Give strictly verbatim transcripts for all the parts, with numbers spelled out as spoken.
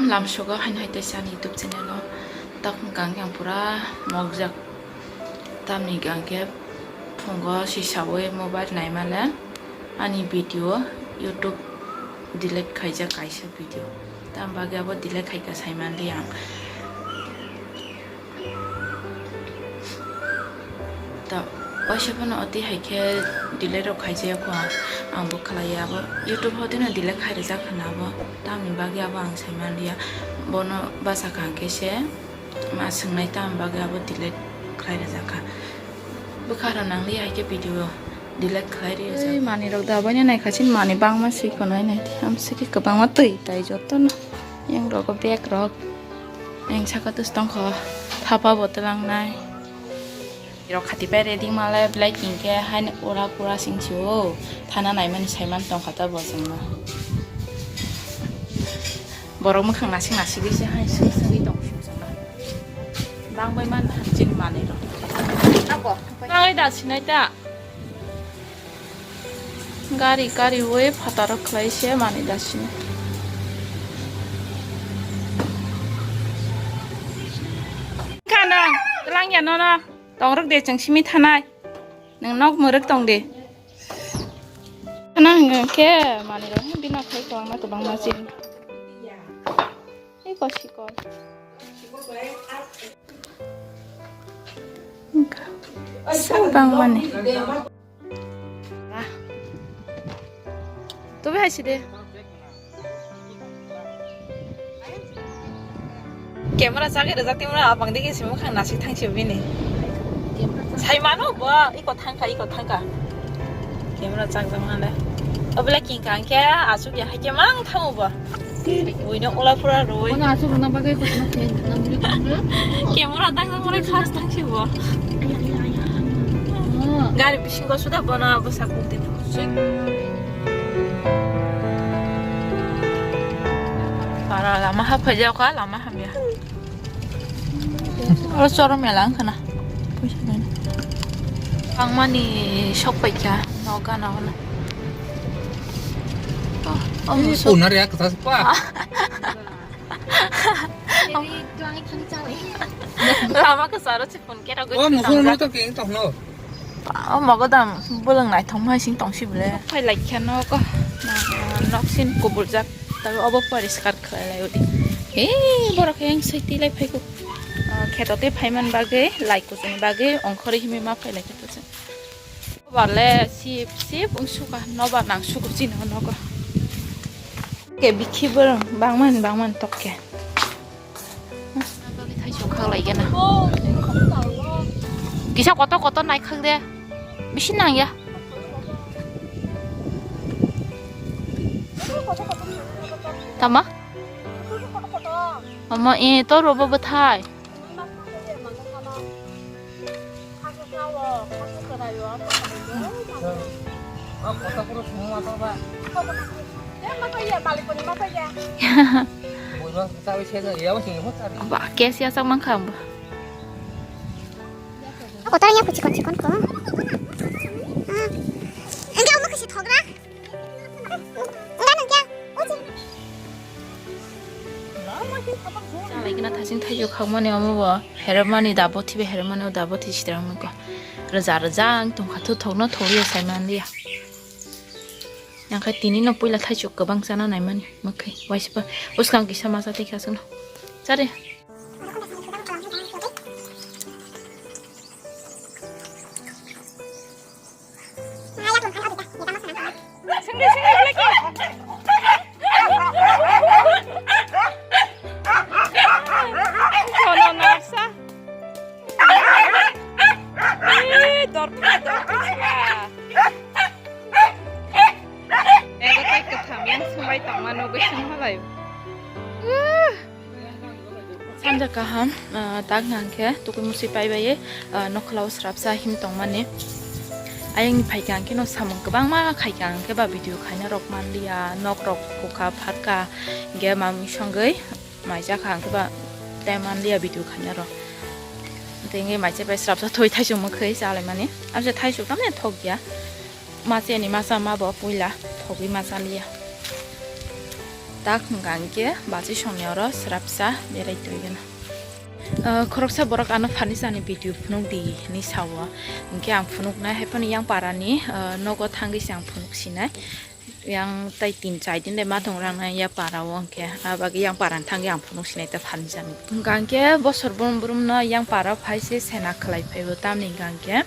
Lamsogo haino hai teisa ani YouTube channel o tak wngkha ang pura mokjak. Tamni hwnkha khe phungo sisawi mobile naimale ani video YouTube delete khaijak kaisa video. Tam bagwi abo delete khaika saimanli ang. Ta waisa phano oti hai khe delete rok khaijaya kho ang, ang bo khlaiya abo YouTube ho tino delete khai rijak khna abo, tamni bagwi abo ang sai manliya. Bono bachakha hwnkhe se ma swngnai, tamni bagwi abo delete khlai rijak kha. Bwkha rok nangliya hai khe video delete khlai rijak. Ei manwi rok da bai nai kha chini manwi bangma si khonai nai, am siki kwbangma twi tai jotono yang rogo bag rok. Yang saka tus tongkho thapa bo twlangnai. Rok khati pai ready male belai kingkhe haino ura pura sing sio thana naimani saiman tongkha ta bo chwngno. Borok mwkhang nasik nasik wi se hai sung sungwi tong sio chwngno. Bang bai man han chini manwi rok. Abo. Nai da sinai ta. Gari gari wi phataro khlai se manwi dasini. Khana, twlang ya nono. Tong rwk de chwng simi thanai. Nwng nok mwrwk tong de. Khana hwnkhe manwi rok bina khai kwbangma kwbangma chini. Ei kosi kol. Bangmani. Tubi hai side. Camera chagwi rijak, camera abang digi se mukhang nasik thang se bini. Sai mano bo, iko thangkha, iko thangkha. Camera chakjak male. Obla kingkha hwnkhe asuk ya hai khe mang thango bo. Buino ula pura roi. Bono asuk rwna bagwi kono khe nang buli tongkha. Camera tang tang mare khas tang si bo. Aya, aya, aya, aya. Oh. Gari bisingo suda bono bwsa kuk di. Para lama ha phai jao kha, lama hamya. Oro choro mela wngkha na. Puisa nai. Ang mani sok paikha, no gana hwnwi. Oh, oh, sok. Unar ya, kata sepa. Lama kwcharo se phone kera gwi. Oh, mukhung no to keng tong no. Oh, mogodam, bolong naithok ma sing tong si bole. Sok phai lai kha no ko. Nok sin kubur jak. Tabi obo poriskar khlai lai udi. He, borok yang soi tilai phai ko. Ah, kheto te phaiman bagwi, lai kuchuni bagwi, ongkhorwi himwi ma phai lai kha to chwng. Nobar le sip sip wng suka, nobar nang sukup chini hwn nogo. Ke bikhi borong bangman bangman tok ke. Thaichuk khak lai gana. Kisa kotor kotor nai khak de. Bisi nang ya. Tama? Mama, eh, to robo bwthai. Ba, kes ya sak mangkha ba. Ako tanya ko chikon chikon ko. Ah. Enggak, mau kasih thogra. Chalaikena thasing thaichuk khakmani omo bo heremani dabo thibe heremani o dabo thi sitrang nukgo. Rwja rwja ang tongkha thu thokno thokliya saimanliya. Yang khai tini no puila thaichuk kwbang chana naimani mwkhai waisa pa bwskang kisa masa tei khasukno. Chare. Sengdi, sengdi, belai khe. Kono narsa. Ih, dorkha, dorkha. Ego tei kwtham yang sumbai tongma nugwi sung halai. Uh. Sanja kaham, ah, tak hwnkha hwnkhe tukui musi pai bai, ah, nokla o srapsa him tongmani. Ayang ni phaikha hwnkhe no samung kwbangma khaikha hwnkhe ba video khaina rok manliya, nok rok hukha phatkha, hwnkhe mamung songwi maisa kha hwnkhe ba tei manliya video khaina rok. Tei hwnkhe maisa pai srapsa thoi thaichuk mwkhwi chalaimani. Abse thaichuk tamni thokya. Machani masa ma bo puila thogwi ma chaliya. Tak hwnkha hwnkhe bachwi songni oro swrapsa berai tongwi gano. Ah, khoroksa borok ano furniture ni video phunuk di hinwi sao. Hwnkhe ang phunuknai hai phano yang parani, ah, nogo thangwi se ang phunuk sinai. Yang tai tin chai din de ma tong rang nai ya para o hwnkhe. Ah, bagwi yang parani thangwi ang phunuk sinai ta furniture ni. Hwnkha hwnkhe bosor brum brum no yang para phai se sena khlai phai o tamni hwnkha hwnkhe.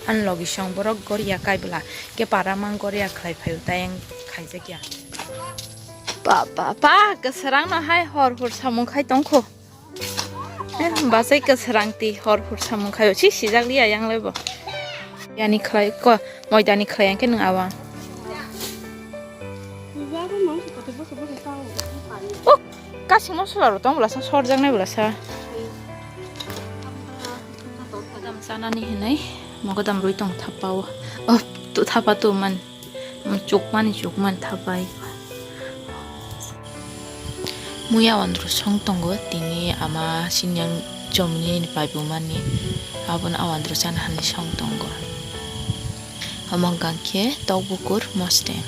Ani logi song borok goria kai bwla, ke para mang goria khlai phai o, tayang khaijak ya. Pa, pa, pa, kwsarang no hai hor hor samung khai tong kho. Eh, bachai kwsarang ti hor hor samung khai o, si sijak liya yang lebo. Yani khlai ko, moidani khlai yang ke nung awang. Oh, kasing mosola rok tong bwlasa, sorjaknai bwlasa. Mogodam chanani hinwi, mogodam rwi tong thapa o. Oh, tu thapa tu man, chukmani, chukmani thapai. Muya wandru song tongo, tini ama sinyang chomni ni paibumani, abono awandru chana hani song tongo. Omo hwnkha khe tokbukur mosteng.